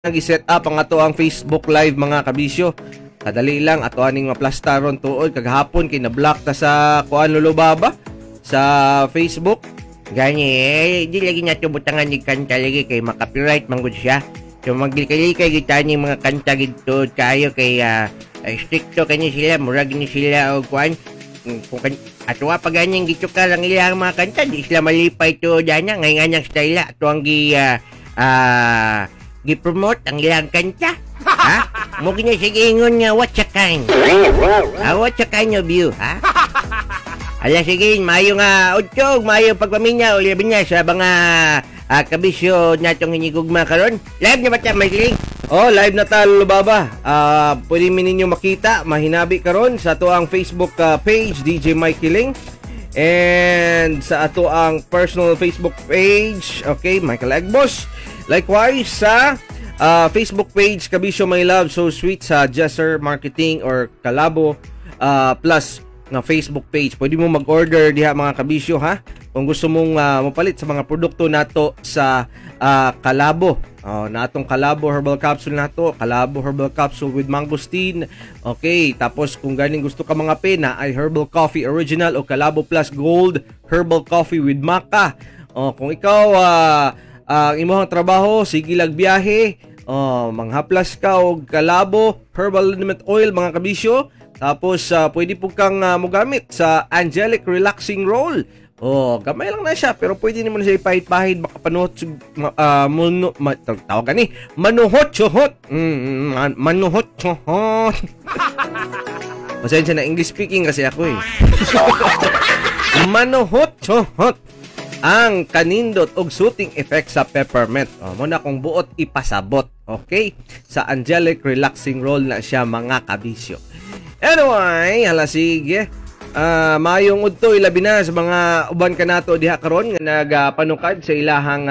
Gi-set up ang ato ang Facebook Live, mga kabisyo. Kadali lang ato aning maplasta ron tuod kagahapon kay na-block ta sa kuan, Lolo Baba, sa Facebook. Gani eh, di lagi nato butangan ni kanta lagi kay makapiright man gud siya. So maglikay-likay kita ni mga kanta gid tuod kaayo kay stricto kani sila, murag ni sila og kuan. Kung kan, ato pa ganing gitukar ang ilang mga kanta, di sila malipay tuod ana ngay nganyang style ato ang gi gi-promote ang ilang kanta. Ha? Mo gina sige ingon nga what a kind. Ha, what a kind of you, ha? Ala sige, maayo nga udtog, maayo pagpaminyaw, labi na sa mga kabisyo natong hinigugma karon. Live na ba ta, Michael? Oh, live na ta, Lolo Baba. Pwede mi ninyo makita, mahinabi karon sa ato ang Facebook page, DJ Mikey Ling. And sa ato ang personal Facebook page, okay, Michael Egbos. Likewise sa Facebook page Kabisyo My Love So Sweet sa Jesser Marketing or Kalabo Plus nga Facebook page. Pwede mo mag-order diha, mga kabisyo, ha? Kung gusto mong mapalit sa mga produkto nato sa Kalabo. Oh, natong Kalabo Herbal Capsule nato, Kalabo Herbal Capsule with mangosteen. Okay, tapos kung ganing gusto ka mga pena ay Herbal Coffee Original o Kalabo Plus Gold Herbal Coffee with Maca. Oh, kung ikaw ang imong trabaho sige lag biyahe, oh, manghaplas ka og Kalabo Herbal Liniment Oil, mga kabisyo. Tapos pwede po kang mogamit sa Angelic Relaxing Roll. Oh, gamay lang na siya pero pwede nimo na siya ipahid-pahid makapanuhot muno ma, tawag ani manuhot-chuhot. Manuhot-chuhot. Pasensya na, English speaking kasi ako eh. Manuhot-chuhot ang kanindot og soothing effect sa peppermint. Oh, mo na kung buot ipasabot. Okay? Sa Angelic Relaxing Roll na siya, mga kabisyo. Anyway, hala sige. Maayong udto ilabi na sa mga uban kanato diha karon nga nagapanukad sa ilahang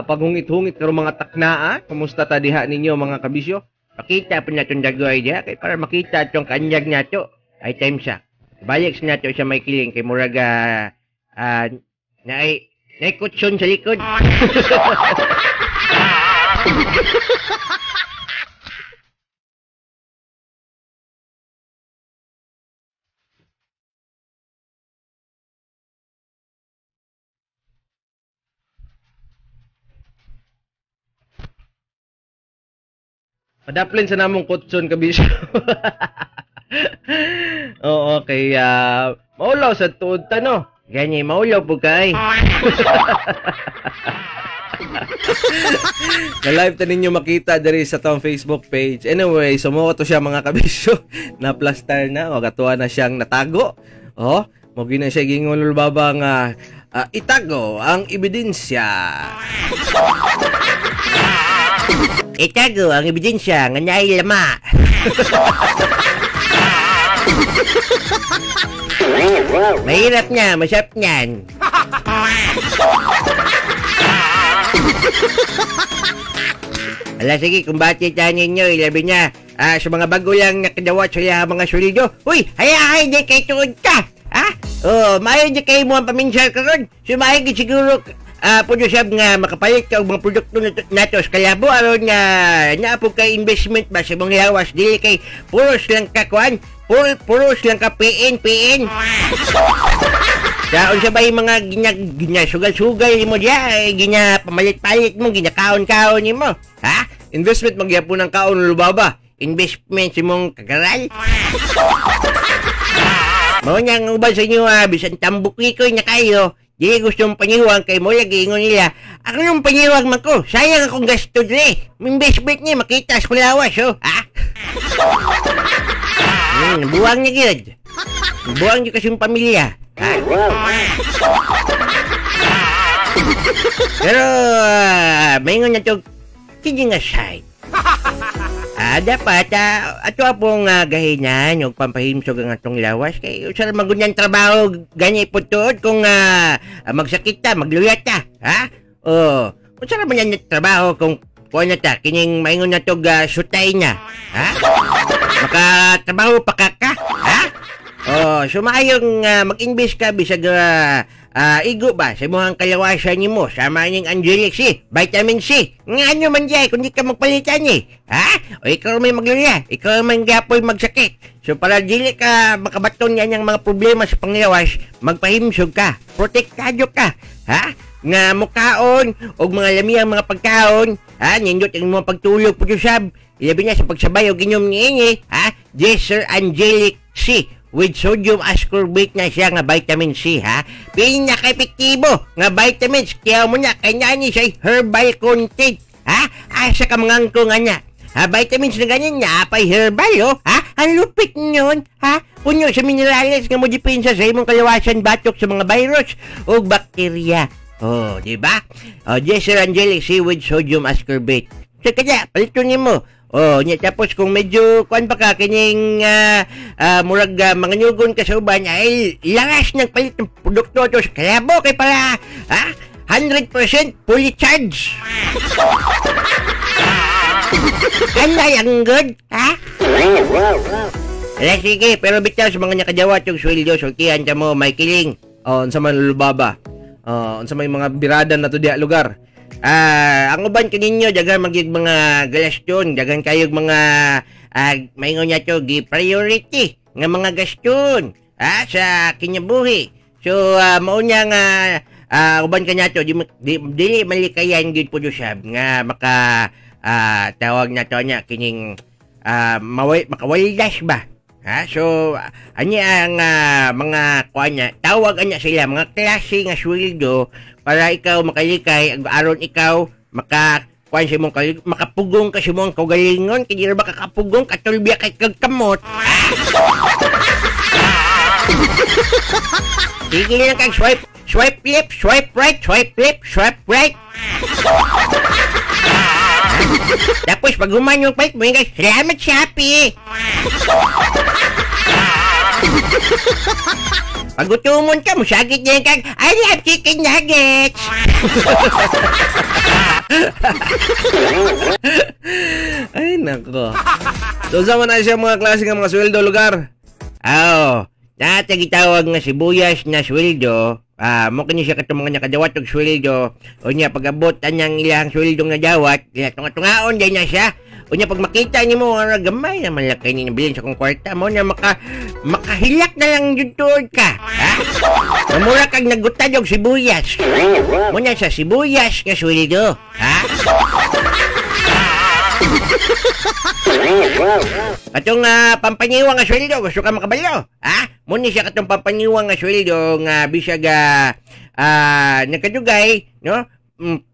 paghungit-hungit karong mga taknaa. Kumusta ta diha ninyo, mga kabisyo? Pakita po natong dagoy diha kay para makita atong kanyag nato. Ay time siya. Balik sa nato sa may kiling kay murag naay kutsyon sa likod. Padaplin sa namong kutsyon, kabisyo. Oo, kay maulaw sa tuod ta, no? Gani, maulaw po kay. Na live ta ninyo makita diri sa tong Facebook page. Anyway, sumuko to siya, mga kabisyo. Na plaster na, wagatuwa na siyang natago. Oh, mo gina siya gingon, Lolo Baba, nga itago ang ebidensya. Itago ang ebidensya nga naay lama. Mahirap niya, masarap niyan. Ala sige, kumbati tayo ninyo, ilabi niya sa mga bago lang nakadawat sa mga sweldo. Uy, hayahay di kay tuod ka. Ha? Oh, maayo di kayo mo ang paminsar karon. Sumahay gid siguro puno sab nga makapalit ka og mga produkto nato sa Kalabo aron nga naa po kay investment ba sa mong lawas, dili kay puros lang ka kuan, puros lang ka PN PN. Sa unsa ba yung mga gina sugal-sugal nimo diya, gina pamalit-palit mo, ginakaon-kaon nimo, ha? Investment magyapon ang kaon, Lolo Baba. Investment sa mong kagaral. Mao nang uban sa inyo, bisan tambok ni ko na kayo. Di gusto mong pangiwang kay mo lagi ingon nila. Ako nung pangiwang man ko, sayang akong gasto dre. Investment niya makita sa kulawas, oh. Ha? Buwang niya gyud. Buwang niyo kasi yung pamilya. Ha? Pero maingon na to sige nga side. Dapat ato apong gahinan og pampahimsog ang atong lawas kay usa ra man gud niyang trabaho gani pud tuod kung magsakit ta, magluyat ta, ha? Oh, usa ra man niyang trabaho kung kuan na ta kining maingon na tog sutay na, ha? Makatrabaho pa ka, ha? Oh, so maayong mag-invest ka bisag igo ba sa imong kalawasan nimo sama ning Angelic C, vitamin C. Nga ano man diay kung di ka magpalitan ni. Ha? O ikaw may maglula, ikaw man gapoy magsakit. So para dili ka makabaton yan ang mga problema sa panglawas, magpahimsog ka, protektado ka. Ha? Nga mukaon og mga lamiyang mga pagkaon, ha? Nindot ang imong pagtulog pud usab. Ilabi na sa pagsabay og inyong niini, ha? Yes, Sir Angelic C with sodium ascorbate na siya nga vitamin C, ha? Pinaka-epektibo nga vitamins, kaya mo na, kay nani siya herbal content, ha? Asa ka mangangko nga niya? Ha, vitamins na ganyan niya, apay herbal, oh, ha? Ang lupit nyon, ha? Punyo sa minerales nga mo depensa sa imong kalawasan batok sa mga virus o bakterya. Oh, di ba? Oh, yes, Sir Angelic C with sodium ascorbate. So, kaya, palito nimo. Oh, nya tapos kung medyo kuan pa ka kining murag mga nyugon ka sa uban ay lakas ng palit ng produkto to sa kalabo kay para ha 100% fully charged. Anay ang good, ha? Ala, sige, pero bitaw sa mga nakadawat yung sweldo, sultihan ka mo, may kiling. Oh, unsa man Lubaba? Oh, unsa may mga birada na to diha lugar? Ang uban kaninyo dagan magyug mga galaston, dagan kayog mga maingon niya to gi priority nga mga gaston sa kinabuhi. So mao niya nga uban kanya to di, di, dili malikayan gyud pud usab nga maka tawag na to niya kining makawaldas ba. Ha? So anya ang mga kuan niya, tawag anya sila mga klase nga sweldo para ikaw makalikay aron ikaw maka kuan sa imong makapugong ka sa imong kaugalingon kay di ra ba kakapugong katulbiya kay kag kamot. Sige lang kag swipe, swipe left, swipe right, swipe left, swipe right. Tapos pag human yung palit mo, guys, salamat Shopee. Pag gutumon ka, musagit niya kag, I love chicken nuggets. Ay, nako. So, sama na siya mga klase ng mga sweldo, lugar? Oo. Natagitawag nga sibuyas na sweldo. Mo kini siya katong mga nakadawat og sweldo. O niya, pag-abot anyang ilang sweldo nga dawat, tunga-tungaon din na siya. O niya, pag makita nimo gamay na malaki ni nabilin sa kong kwarta mo na makahilak na lang jud ka. Ha? Mamura kag nagutad og sibuyas. Mo niya sa sibuyas nga sweldo. Ha? Katong pampaniwang nga sweldo, gusto ka makabalo? Ha? Mo ni siya katong pampaniwang nga sweldo nga bisag nakadugay, no?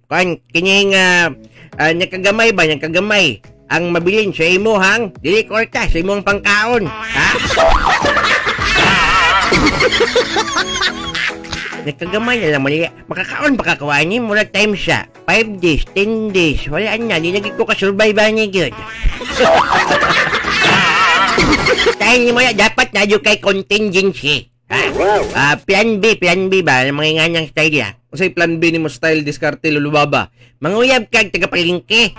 Kan kining nakagamay ba, nakagamay ang mabilin sa imuhang dili kwarta sa imong pangkaon, ha? Nagkagamay na lang mali. Makakaon pa kakawani, murag time siya. 5 days, 10 days. Wala na, di lagi ko kasurvive niya gyud. Dahil mo na, dapat na yung kay contingency. Ha? Plan B, plan B ba? Mga nganyang style ya. Unsay plan B ni mo style diskarte Lulubaba? Manguyab kag tagapalingke.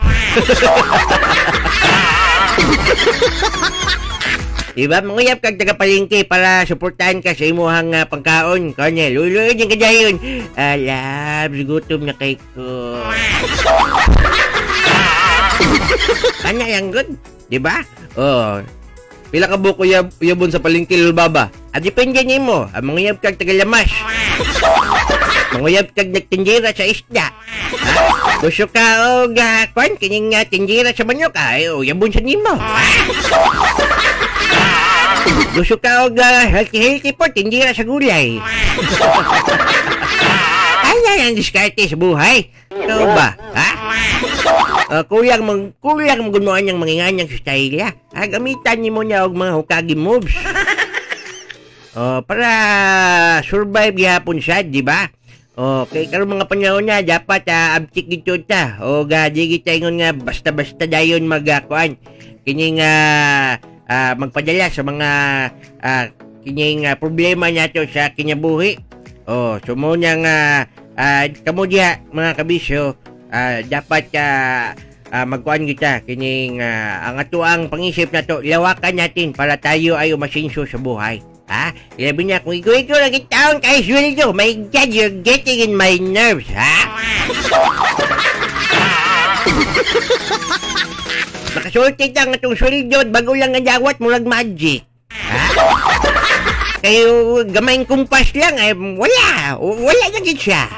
Diba? Manguyab kag tagapalingke para suportahan ka sa imuhang pangkaon. Kanya, luluid yung kadayon. Labs, gutom na kay ko. Kanya lang good. Diba? Oh. Pila ka buok uyabon sa palengke, Lulubaba? Depende nimo. Manguyab kag tagalamas. Manguyab kag nagtindira sa isda. Ha? Gusto ka og kwan kining tindira sa manok, ay uyabon sa nimo. Gusto ka og healthy po, tindira sa gulay. Ay, ang diskarte sa buhay. Ito ba? Ha? Kulang magunuan niyang manginganyang style. Ha? Gamitan niyo mo niya og mga Hokage moves. Para survive gihapon siya, di ba? Okay, karon mga panahon na dapat abtik gito ta. O di kita ingon nga basta-basta dayon magkuan. Kining magpadala sa mga kining problema nato sa kinabuhi. Oh, so mo nya nga kamo diha mga kabisyo, dapat magkuan kita kining ang atuang pangisip nato, lawakan natin para tayo ay umasinso sa buhay. Ha? Ilabi niya, kung ikaw lagi taon kay sweldo, my God, you're getting in my nerves, ha? Makasulti ta nga itong sweldo, bago lang nga dawat, murag magic. Ha? Kayo, gamayng kumpas lang, ay, wala. Wala na gid siya.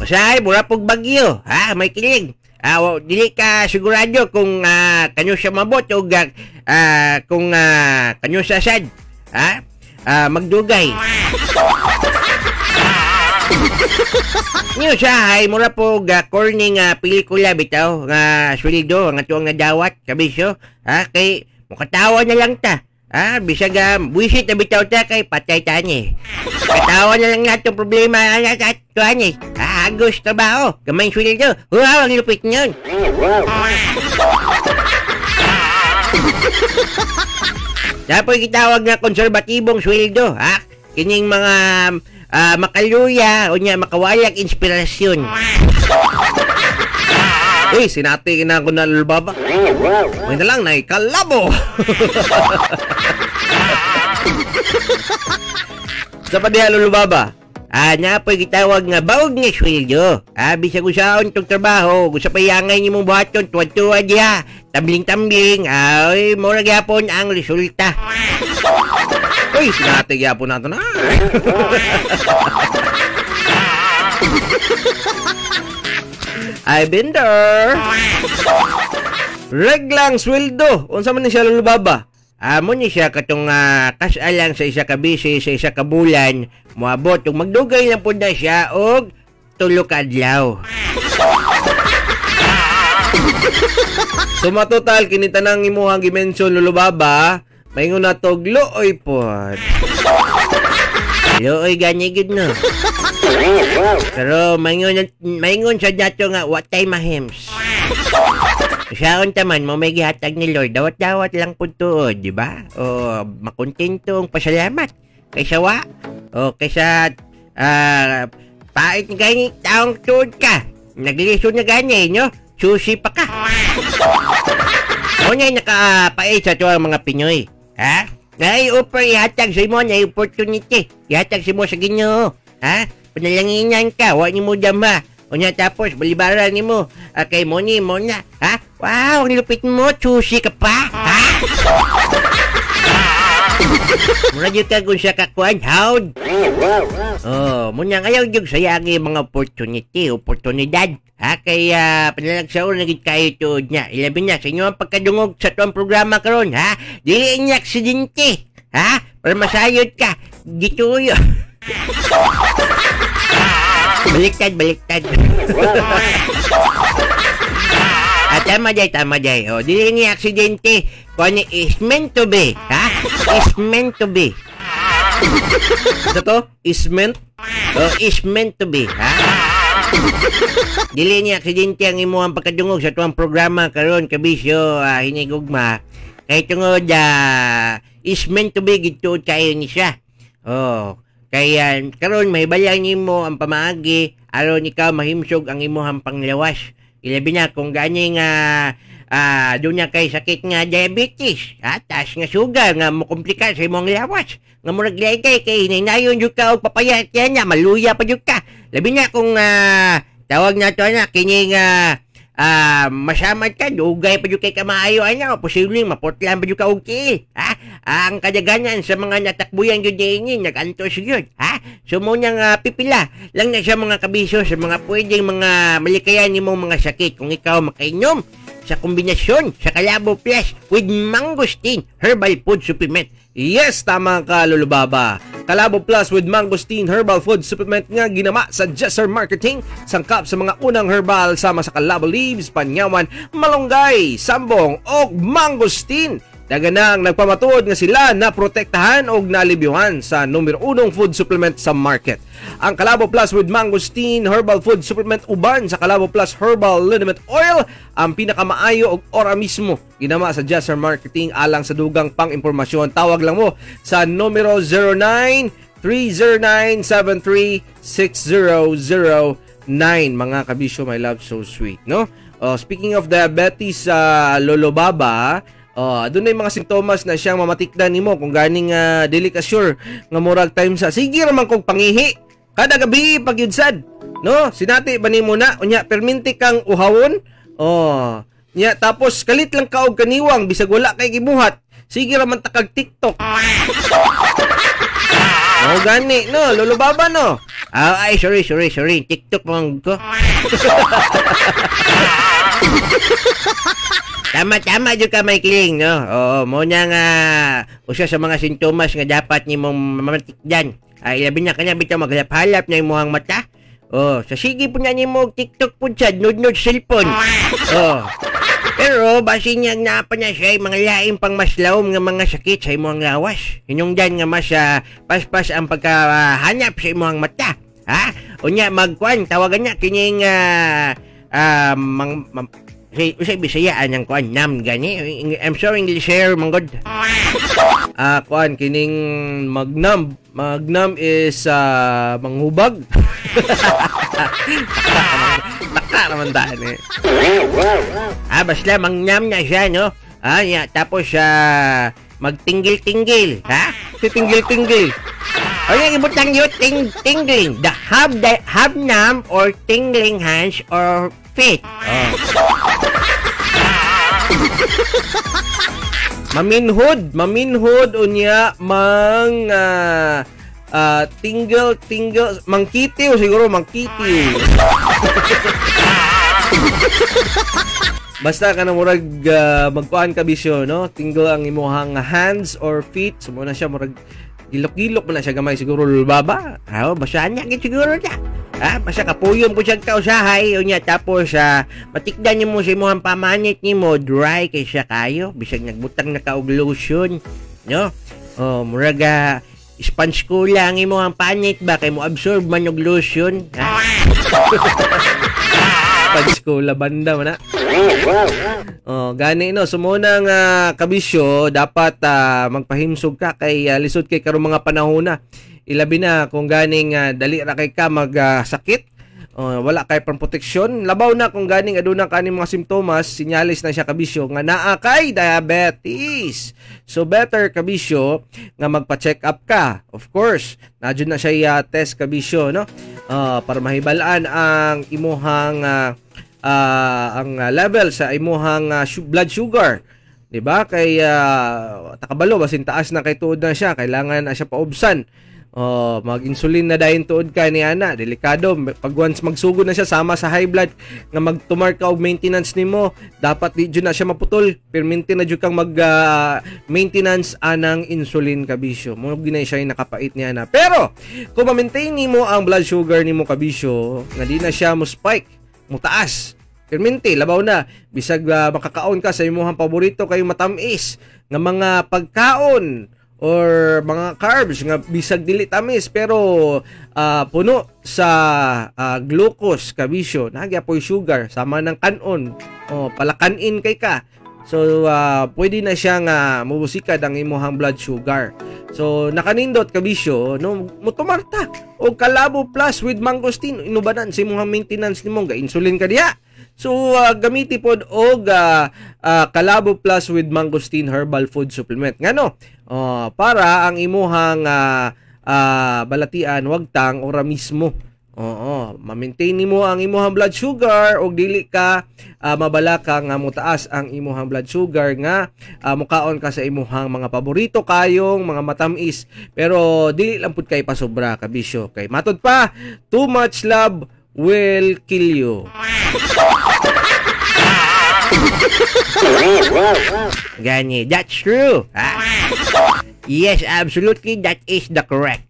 Usahay, mura pog bagyo, ha? May kilig. Dili ka sigurado kung kanyo siya mabot o kung kanyo siya sad, ha? Magdugay. Niyo siya ay mura po corny nga pelikula bitaw nga sweldo nga tuwang nadawat kabisyo, ha? Kay mukatawa na lang ta. Ha, bisag buwisit na bitaw ta kay patay ta ni. Katawa na lang nato problema at tuwan ni. Ha, agos trabaho, gamay sweldo. Wow, ang lupit niyon. Tapos gitawag nga konserbatibong sweldo, ha? Kining mga makaluya o niya makawalag inspirasyon. Uy, sinati na ako na lulubaba. May na lang, naikalabo. Sa padiha lulubaba? Napoy gitawag nga baog nga sweldo. Bisag usaon tong trabaho, gusto pa yangay nimong buhaton, tuwad-tuwad diha, tambling-tambling, ay mura gyapon ang resulta. Uy, sinati gyapon nato na. I've been there. Reglang sweldo. Unsa man ni siya lulubaba? Amo ni siya katong kas-alang sa isa ka bisi, sa isa ka bulan, moabot ug magdugay lang pud na siya og tulo ka adlaw. So matotal kini tanang imuhang gi-mention lulubaba, maingon na tog looy pod. Looy gani gid no. Pero maingon sa dato nga wa tay mahims. Saon taman mo may gihatag ni Lord, dawat-dawat lang pud tuod, di ba? O makontento ang pasalamat kaysa wa o kaysa pait ni gani taong tuod ka. Naglisod na gani no, susi pa ka. Mo na nakapait sa tuwang mga Pinoy, ha? Nay offer ihatag sa imo na opportunity. Ihatag sa imo sa Ginoo, ha? Panalanginan ka, wa nimo dama. Unya tapos balibaran nimo kay mo ni mo na, ha? Wow, ang lupit mo, susi ka pa, ha? Mura jud ka kung siya kakuan, howd. Oh, munya ayaw jud sayangi mga opportunity, oportunidad. Ha, kay panalagsaon na gid kayo tuod niya. Ilabi niya sa inyo ang pagkadungog sa tuang programa karon, ha? Dili niya aksidente, ha? Para masayod ka, gituyo. Baliktad, baliktad. Tama jay, tama jay. O, dili niya aksidente. Kuan is meant to be, ha? Is meant to be. Ito to? Is meant? Oh, is meant to be, ha? Dili niya aksidente ang imuhang pagkadungog sa tuwang programa karon kabisyo hinigugma. Kay tungod is meant to be gituod kayo ni siya. Oh, kaya karon mahibalan nimo ang pamaagi aron ikaw mahimsog ang imuhang panglawas. Ilabi na kung gani nga doon niya kay sakit nga diabetes, ha, taas nga sugar nga mokomplika sa imong lawas. Nga murag laygay kay hinaynayon jud ka og papayat yan niya, maluya pa jud ka. Labi na kung tawag na to na kini nga masamad ka, dugay pa jud kay kamaayo ana, o posibleng maputlan pa jud ka og tiil, ha? Ang kadaganan sa mga natakbuyan jud niini nagantos jud, ha? So mo nang pipila lang na siya mga kabisyo sa mga pwedeng mga malikayan nimong mga sakit kung ikaw makainom sa kombinasyon sa Kalabo Plus with Mangosteen Herbal Food Supplement. Yes, tama ka Lulubaba. Kalabo Plus with Mangosteen Herbal Food Supplement nga ginama sa Jesser Marketing, sangkap sa mga unang herbal sama sa Kalabo Leaves, Panyawan, Malunggay, Sambong o Mangosteen. Daganang nagpamatuod nga sila na protektahan o nalibyuhan sa numero 1 food supplement sa market. Ang Kalabo Plus with Mangosteen Herbal Food Supplement uban sa Kalabo Plus Herbal Liniment Oil ang pinakamaayo og ora mismo. Ginama sa Jesser Marketing alang sa dugang pang impormasyon. Tawag lang mo sa numero 09-309-736009. Mga kabisyo, my love, so sweet, no? Speaking of diabetes sa Lolo Baba, Oh, adunay mga sintomas na siyang mamatikdan nimo kung ganing dili ka sure nga murag time sa sige ra man kog pangihi kada gabi pag yun sad, no? Sinati ba nimo na unya perminti kang uhawon? Oh, nya tapos kalit lang ka og kaniwang bisag wala kay gibuhat. Sige ra man ta kag TikTok. Oh, gani no, Lolo Baba, no. Ah, ay, sorry, sorry, sorry. TikTok man ko. Tama, tama jud ka, may kiling, no? Oo, mo na nga usa sa mga sintomas nga dapat nimong mamatikdan. Ay, labi na kanya bitaw maghalap-halap na imong mata. Oh, sa sige po na nimo og TikTok pud sad, nudnod cellphone. Oh. Pero basin niya naa pa na siya mga lain pang mas lawom nga mga sakit sa imong lawas. Hinungdan nga mas paspas ang pagkahanap sa imong mata. Ha? Unya magkuan tawagan niya kining mang, si usay Bisaya anang kuan nam gani. I'm sorry, English share manggod. Ah, kuan kining magnam. Magnam is manghubag. Taka naman daan eh. Ah, basta mangnam na siya, no? Ah, ya, tapos magtinggil-tinggil, ha? Si tinggil-tinggil. O yung ibutang yun, tingling. The have numb or tingling hands or feet. Oh. Maminhod, maminhod unya mang tingle tingle mangkitiw siguro, mangkitiw. Basta ka na murag magkuan ka bisyo, no? Tingle ang imuhang hands or feet. So muna siya murag gilok-gilok man na siya gamay siguro, Lolo Baba. Ah, basta niya gid siguro siya. Ah, basta kapuyon po siya kausahay unya tapos matikdan nimo sa imong pamanit nimo dry kay siya kayo bisag nagbutang na ka og lotion, no? Oh, murag sponge ko lang imong panit ba kay mo absorb man og lotion, ha? Sponge ko labanda man na. Oh, gani no, so muna nga kabisyo dapat magpahimsog ka kay lisod kay karong mga panahon na. Ilabi na kung ganing dali ra kay ka magsakit. Wala kay pang proteksyon. Labaw na kung ganing aduna kaning mga simptomas, sinyalis na siya kabisyo nga naa kay diabetes. So better kabisyo nga magpa-check up ka. Of course, naa jud na siya test kabisyo, no? Para mahibal-an ang imuhang ang level sa imuhang blood sugar. Di ba? Kay takabalo basin taas na kay tuod na siya, kailangan na siya paubsan. Oh, mag-insulin na dayon tuod ka ni ana, delikado pag once magsugod na siya sama sa high blood nga magtumar ka og maintenance nimo, dapat di jud na siya maputol. Perminti na jud kang mag maintenance anang insulin kabisyo. Mo ginay siya yung nakapait ni ana. Pero kung ma-maintain nimo ang blood sugar nimo kabisyo, nga di na siya mo spike, mo taas. Perminti, labaw na bisag makakaon ka sa imong paborito kayo matamis nga mga pagkaon or mga carbs nga bisag dili tamis pero puno sa glucose kabisyo, nagyapoy sugar sama ng kanon o palakanin kay ka. So pwede na siya nga mubusikad ang imuhang blood sugar. So nakanindot kabisyo, no, mutumarta og Kalabo Plus with mangosteen inubanan sa imuhang maintenance nimo, ga insulin ka diha. So gamiti pod og Kalabo Plus with mangosteen herbal food supplement ngano para ang imuhang balatian wagtang ora mismo. Oo, ma-maintain nimo ang imuhang blood sugar og dili ka mabalaka nga motaas ang imuhang blood sugar nga mukaon ka sa imuhang mga paborito kayong mga matamis, pero dili lang pud kay pasobra kabisyo kay matud pa, too much love will kill you. Gani, that's true. Ha? Yes, absolutely, that is the correct.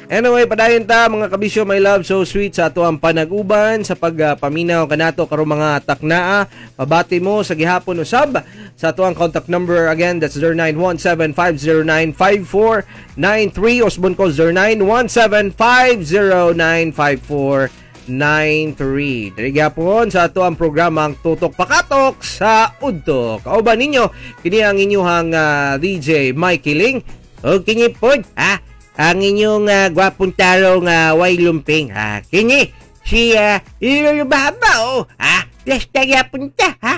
Anyway, padayon ta mga kabisyo, my love, so sweet sa ato ang panag-uban sa pagpaminaw kanato karong mga taknaa. Pabati mo sa gihapon usab sa ato ang contact number again, that's 0917-509-5493. Osbon ko 0917-509-5493. Diri gihapon sa ato ang programa ang Tutok Pakatok sa Udto. Kauban ninyo kini ang inyuhang DJ Mikey Ling. O kini pod, ha? Ang inyong gwapong tarong way lumping, ha? Kini Si Lolo Baba, oh. Ha? Lasta gyapon ta, ha?